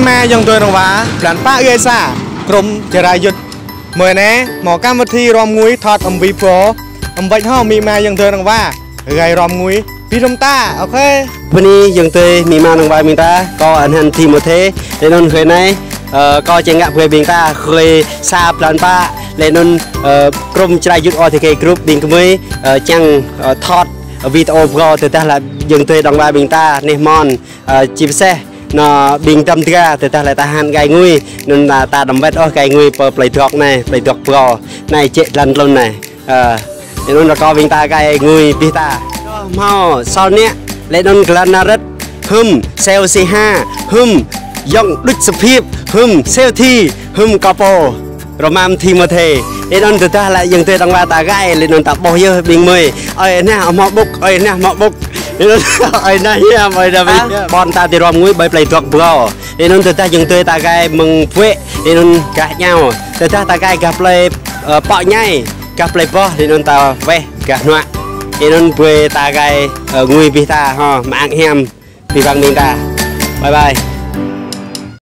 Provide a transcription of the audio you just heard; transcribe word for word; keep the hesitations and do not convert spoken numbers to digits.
Mă yŏng tơi răng wa, blan pă gai sa, krŭm Jrai Yut. Mơ̆ng anai, mơ̆ng kăm mơ̆ thi rom ngui thot ăm bi pô, ăm bĕč hŏ mĭ mă yŏng tơi răng wa, gai rom ngui, bi rom ta, ok. Bơni yŏng tơi mĭ mă răng wa ƀing ta, kâo anăn Timôthê, lĕ anŭn hrơi anai, ơ, kâo čang ngă brơi ƀing ta, hrơi sa blan pă, lĕ anŭn, ơ, krŭm Jrai Yut O T K group ƀing gơmơi, ơ, čang, ơ, thot, video brơi, tơdah lĕ yŏng tơi răng wa ƀing ta, neh mon, ơ, či pơseh, nă ƀing dăm dra, tơdah lĕ ta hăn gai ngui, anŭn ta, ta dăm wet ôh gai ngui pơ plei dŏk anai, plei dŏk brơi, anai jĕ lăn tlŭn anai. Ơ, anŭn rơkâo ƀing ta gai ngui ƀing ta. Hmâo, Sôl Niă, lĕ anŭn Glan Naret, hưm, Sêu Si Ha, hưm, Yŏng Đŭč Sơphip, hưm, Sêu Thi, hưm, Kâo Pô. Rơmam Timôthê, lĕ anŭn tơdah lĕ yŏng tơi răng wa ta gai, lĕ anŭn ta ƀuh yơh ƀing mơi. Ơi nah hmâo ƀŭk, ơi nah hmâo ƀŭk. Lĕ anŭn ơi nah hiam, ơi nah hiam. Ƀôn ta ti rom ngui ƀơi plei dŏk brơi. Lĕ anŭn tơdah yŏng tơi ta gai mơ̆ng phuĕ, lĕ anŭn gah ñao. Tơdah ta gai gah plei, ơ, pŏk ñai, gah plei boh, lĕ anŭn ta weh gah hnuă. Lĕ anŭn brơi ta gai, ơ, ngui ƀing ta, hŏ, mơak hiam. Bi băng ƀing ta. Bye bye.